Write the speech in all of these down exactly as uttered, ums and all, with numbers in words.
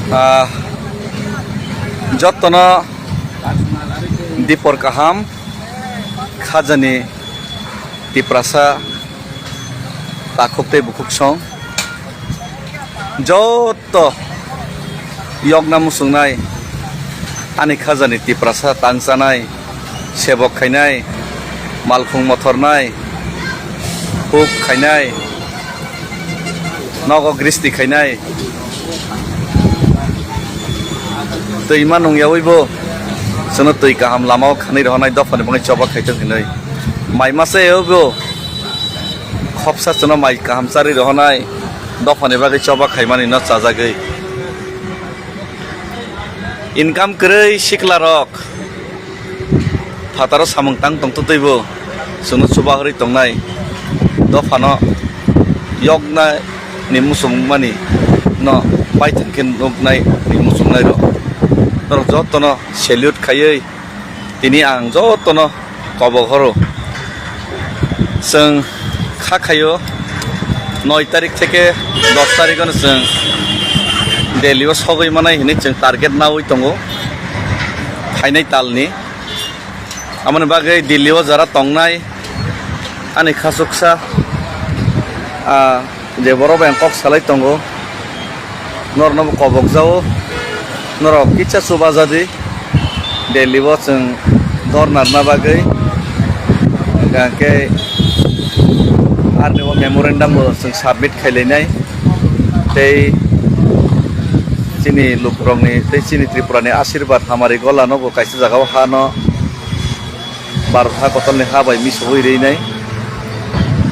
Ah, jottono dipor kaham, khajani Tiprasa takhuk tei bukhuk song, jotto yokna muchungnai, ani khajani Tiprasa tangchanai, sebok khainai, malkhung mothornai, huk khainai, nogo gristi khainai. Twi ma nung yaui bo, chwngno twi kaham lama o khanwi rohornai, dophani bagwi choba khaitong hinwi. Mai masa yaui bo, khopsa chwngno mai kaham charwi rohornai, dophani bagwi choba khaimani no chajagwi. Income kwrwi sikla rok phataro samung tang tong twtwi bo chwngno chubaharwi tongnai, dophano yokna ni muchungmani no paithang khe nuknai ni muchungnai rok, norok jotono salute khaiwi tini ang jotono kobok horo. Chwng kha khaio noi tarik theke dos tarik ano chwng Delhi o sogwi manai hinwi chwng target naui tongo phainai talni. Amoni bagwi Delhi o jara tongnai ani khasuksa, ah, je borok bai ang kok salai tongo, norokno bo kobok jao, norok kisa chuba jadi. Delhi o chwng dor narna bagwi, hwnkhe arni o memorandum bo chwng submit khailainai, tei chini lukurokni tei chini Tripura ni asirwad hamari gola no bo kaisa jaga o ha no Bharat ha kotorni ha bai misogwi rwnai.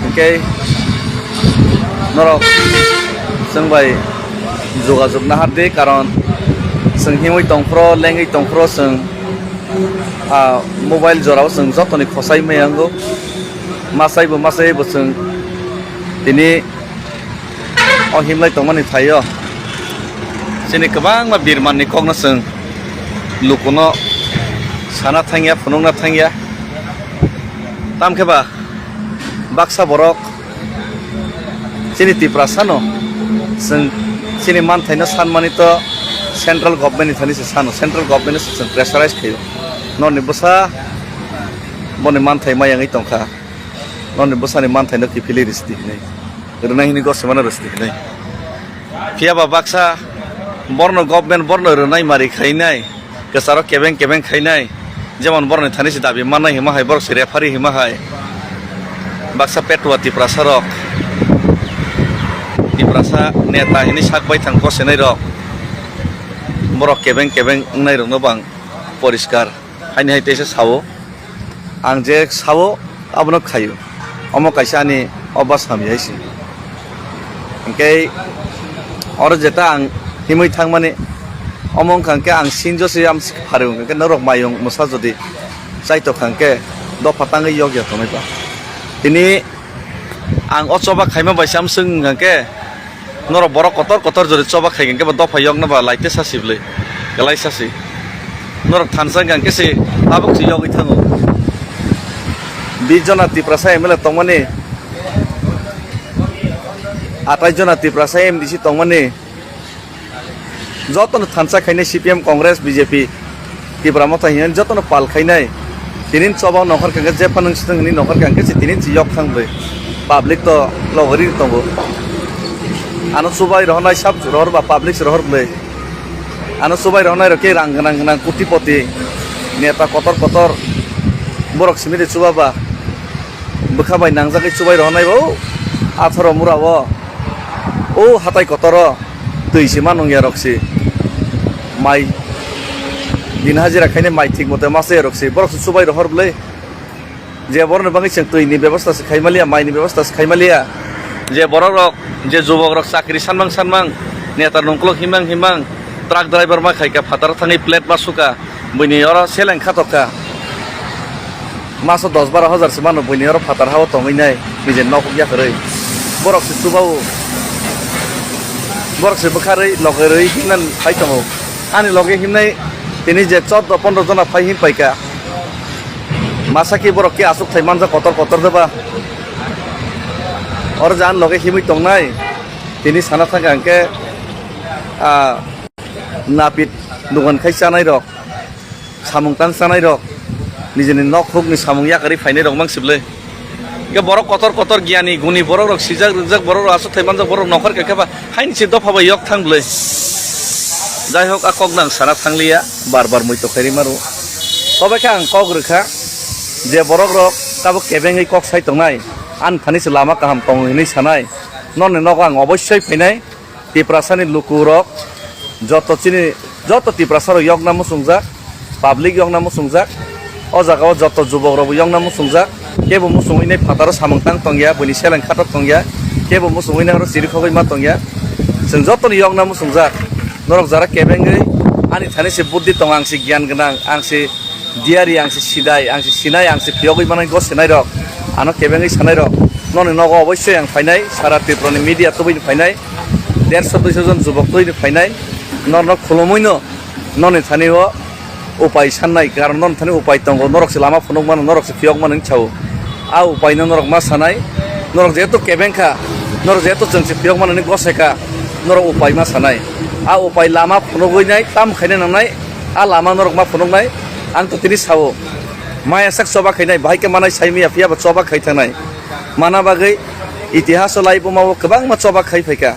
Hwnkhe norok chwng bai jogajog nahar di, karon chwng himwi tongphro, lengwi tongphro chwng, ah, mobile jorao chwng jotoni khosai maya wngo. Masai bo masai bo chwng tini o himlai tongmani thaio chini kwbangma birmanni kokno chwng lukuno sana thangya, phunukna thangya. Tamkhe ba baksa borok chini Tiprasano chwng chini manthaino sanmani to central government ni thani se sano, central government se chwng pressurize khaio. Noni bwsa boni manthai mayangwi tongkha, noni bwsani manthaino kiphilwi rwsti hinwi. Rwnai hwnwi gosomano rwsti hinwi. Phiya ba baksa borno government borno rwnai mari khainai, kwcharo kebeng kebeng khainai, jemon boroni thani se dabi mannai hima hai, borok se referee hima hai. Baksa petua Tiprasa rok, Tiprasa neta hini sak bai thang kosenai rok, borok kebeng kebeng wngnai rokno bang poriskar haini hai teisa sao. Ang je sao, abono khaio. Omo kaisa ani obas hamya se. Hwnkhe oro jeta ang himwi thangmani, omo wngkha hwnkhe ang sinjo se am pharwi wngkha hwnkhe norok mayung mwsa jodi chaitokha hwnkhe dopha tangwi yokya tongnai ba. Tini ang o choba khaima bai se amswk wngkha hwnkhe, norok borok kotor kotor jodi choba khai hwnkhe bo dopha yokna ba laite sasi bwlwi, kwlai sasi. Norok thansa hwnkha hwnkhe se tabuk se yogwi thango. Bis jona Tiprasa M L A tongmani, atais jona Tiprasa M D C tongmani, jotono thansa khainai C P M, Congress, B J P, Tipra Motha hinwi jotono pal khainai. Tini choba nokhor kangkhe jephano swtwng hinwi nokhor kangkhe se tini se yok thang bwlwi. Public to logori tongo. Ano chubai rohornai sab rohor ba public se rohor bwlwi. Ano chubai rohornai rok khe rang gwnang gwnang kotipoti neta kotor kotor borok simi de chuba ba. Bwkha bai nangjagwi chubai rohornai bo atharo mura o, o hatai kotoro twi se ma nungya rok se, mai din hajira khainai mai thik mote ma chaya rok se, borok se chubai rohor bwlwi. Je borokni bagwi chwng twi ni bebosta se khai maliya, mai ni bebosta se khai maliya. Je borok rok, je jubok rok chakri sanmang sanmang, neta nungkuluk himang himang, truck driver ma khaika phataro thangwi plate ma suka. Buini oro seleng khatok kha. Maso dos baro hajar se mano buini oro phatar hao tongwi nai, nije nok huk yakarwi. Borok se chuba o. Borok se bwkharwi logerwi himnani phai tongo. Ani loge himnai tini je chordo pondro jona phai him paikha. Masa ki borok ki aswk thai manjak kotor kotor de ba. Oro je ani loge himwi tongnai. Tini sana thangkha hwnkhe, ah, napit dogan khai chanai rok, samung tang chanai rok, nijini nok huk ni samung yakarwi phainai rok mang sible. Hingke borok kotor kotor giyani guni borok rok sijak rwjak borok rok aswk thai manjak borok nokhor khe khe ba haini se dopha bai yok thang ble. Jai hok a kok nang sana thang liya bar bar mui tokhai ri maro. Tobe khe ang kok rwkha je borok rok tabuk kebengwi kok sai tongnai, ani thani se lama kaham tongo hinwi sanai, noni nogo ang obossoi phainai. Tiprasani lukurok, joto chini, joto Tiprasarok yokna muchungjak, public yokna muchungjak, o jagao joto jubokrokbo yokna muchungjak, kebo muchungwi nai phataro samung tang tongya, buini seleng khatok tongya, kebo muchungwi nai oro chirikhogwi ma tongya. Chwng jotoni yokna muchungjak, norok jara kebengwi ani thani se buddhi tongo, ang se giyan gwnang, ang se diyari, ang se sidai, ang se sinai, ang se phiyogwi manai gosinairok, ano kebengwi sanairok, noni nogo obossoi ang phainai, sara Tripurani media tubui phainai. Derso duiso jon jubok twi phainai, norno khulumwino noni thani o upai sannai, karon noni thani upai tongo, norok se lama phunuk mano, norok se phiyok mano hinwi sao. A upaino norok ma sanai, norok jehetu kebeng kha, norok jehetu chwng se phiyok mano hinwi gosai kha, norok upai ma sanai. A upai lama phunugwi nai, tam khaina nangnai, a lama norok ma phunuknai, ang to tini sao. Maya sak choba khainai, bahai khe manai sai maya, phiya ba choba khai thangnai. Mana bagwi itihaso lai buma o kwbangma choba khai phaikha.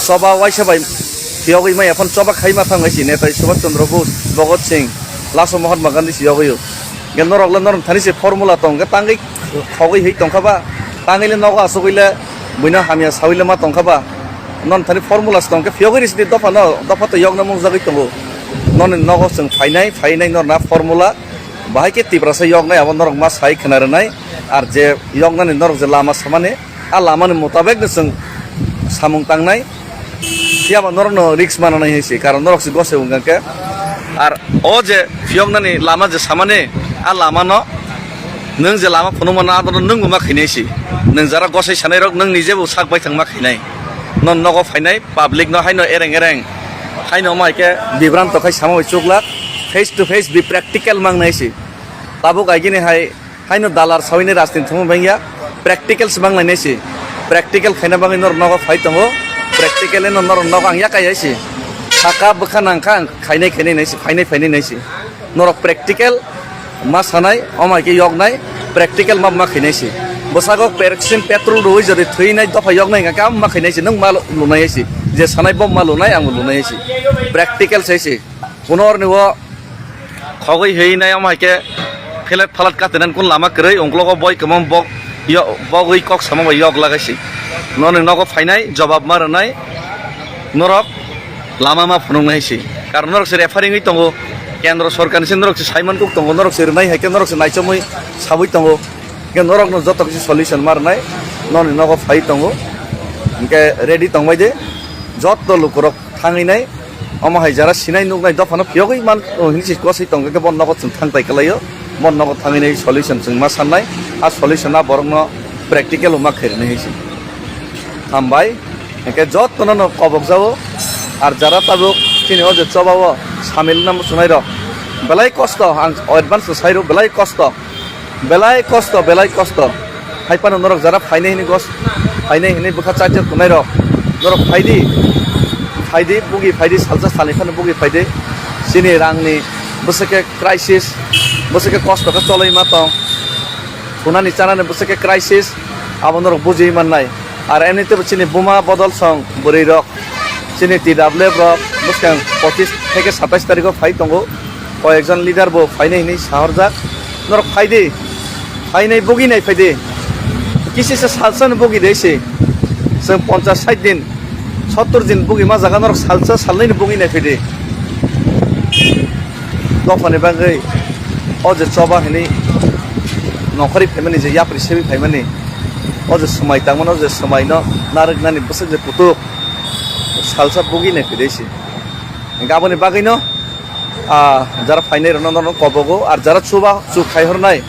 Choba waisa bai phiyogwi maya phano choba khai ma thang hai si Netaji Subhash Chandra Bose, Bhagat Singh, laso Mahatma Gandhi si yogwi o. Ge norok le norok thani se formula tong, ge tangwi khogwi hei tongkha ba, tangwi le nogo asugwi le buino hamya sawi le ma tongkha ba. Non thani formula se tong khe phiyogwi ri sidi dopha no, dopha to yokna mung jagwi tongo. Noni nogo chwng phainai, phainai norna formula, bahai khe Tiprasa yoknai abo norok ma sai khna rwnai, ar je yoknani norok je lama samani, a lamani mutabekno chwng samung tangnai, phiya ba norokno risk mananai hai se, karon norok se gosai wngkha khe. Ar o je phiyoknani lama je samani, a lamano nwng je lama phunukmano abono nwng bo ma khainai se. Nwng jara gosai sanairok nwng nije bo sak baithang ma khainai. Non nogo phainai public no haino ereng ereng, haino ma hai khe bibranto khai sama bai chuklak, face to face bi practical mangnai se. Tabuk agini hai Haino dalar sawini rajniti thumwi bangya, practical se banglainai se. Practical khaina bagwi norok nogo phai tongo, practical eno norok nogo ang yakai hai se. Saka bwkha nangkha ang khainai khainai nai se, phainai phainai nai se. Norok practical ma sanai, omo hai khe yoknai, practical ma ma khainai se. Bwsago kerosene petrol rwui jodi thwinai dopha yoknai hwnkha khe amo ma khainai se, nwng ma lunai hai se. Je sanai bo ma lunai, ang bo lunai hai se. Practical sai se. Kuno orni o khogwi hwnwi nai omo hai khe phelet phalat katinani kun lama kwrwi, ungklogo boi kwmam bok yo-, bogwi kok sama bai yok lagai si. Noni nogo phainai jobab ma rwnai norok lama ma phunuknai si. Karon norok se referring wi tongo, kendro sorkarni se norok se saiman kuk tongo, norok se rwnai hai khe norok se naichomwi sawi tongo. Hingke norokno joto kisi solution ma rwnai, noni nogo phai tongo. Hingke ready tongbai de, joto lukurok thangwi nai, omo hai jara sinai nuknai dophano phiyogwi man, o, hinwi se gosai tongkha khe, bo nogo chwng thang tai kwlaio, bo nogo thangwi nai solution chwng ma sannai, a solution a borokno practical o ma khairwnai hai se. Hambai, hingke jotono no kobok jao, ar jara tabuk chini o je choba o samil wngna muchunai rok, belai kosto, ang advance sai rw belai kosto. Belai kosto, belai kosto. Hai phano norok jara phainai hini gos-, phainai hini bwkha charger tongnai rok. Norok phaidi, phaidi, bugi phaidi, salsa salni phano bugi phaidi. Chini rangni bwswk khe crisis, bwswk khe kosto khe choloi ma tong. Thunani chanani bwswk khe crisis, abo norok bujiwi mannai. Ar emnitebo chini buma bodol song bwrwi rok. Chini T W F rok bwskang pochis theke satais tarikh o phai tongo. Koyekjon leader bo phainai hinwi sahorjak. Norok phaidi, phainai buginai phaidi. Kisisa salsa no bugi de se. Chwng ponchas sait din, sottor din bugi ma jaga norok salsa salnai no buginai phaidi. Dophani bagwi o je choba hinwi nokhorwi phaimani, je yapri sebi phaimani, o je swmai tangmani, o je swmai no narwknani bwswk je kutuk. Salsa bugi nai phaidai se. Hingke aboni bagwino, ah, jara phainai rokno norok kobogo, ar jara chuba chuk khai hornai,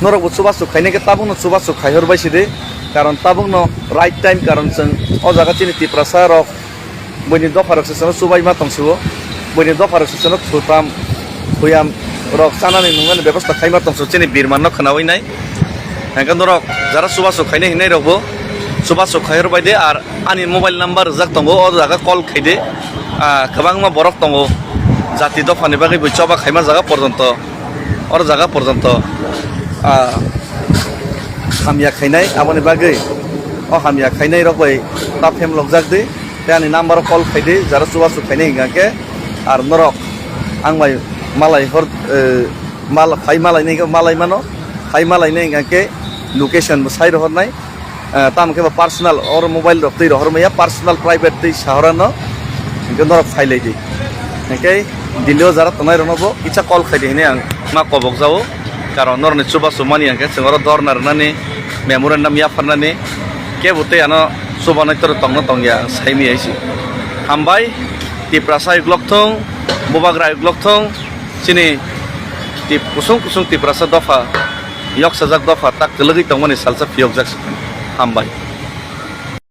norokbo chuba chuk khainai khe tabukno chuba chuk khai horbai sidi, karon tabukno right time, karon chwng o jaga chini Tiprasa rok, buini dopha rok se chwngno chubai ma tong sio, buini dopha rok se chwngno thutam, thuyam rok chanani nungnani bebostha khai ma tong sio chini birman no khwnaui nai. Hingke norok jara chubachu khainai hinai rokbo Chubachu khairok bai de, ar ani mobile number rijak tongo, o jaga call khai de. Ah, kwbangma borok tongo, jati dophani bagwi bo choba khaima jaga porjonto, or jaga porjonto, ah, hamya khainai, aboni bagwi o hamya khainai rok bai ta phemlokjak de, tei ani number o call khai de, jara chubachu khainai hingka khe, ar norok ang bai malai hor, eh, mal-, phai malai nai, malai mano, phai malai nai hingka khe location bo sai rohor nai. Ah, tamo khe bo personal, oro mobile rok twi rohor maya, personal private twi sahorano, hingke norok phai lai di. Hingke Delhi o jara tongnai rokno bo kisa call khai di hinui ang ma kobok jao, karon norokni chubachu mani hingke chwng oro dhorna rwnani, memorandum yapharnani, kebo tei ano chubanai toro tongno tongya ang sai maya se. Hambai, Tiprasa uklok thung, Bubagra uklok thung, chini Tip-, kusung kusung Tiprasa dopha, yoksajak dopha tak kwlwgwi tongmani salsa phiyokjak se. Hambai.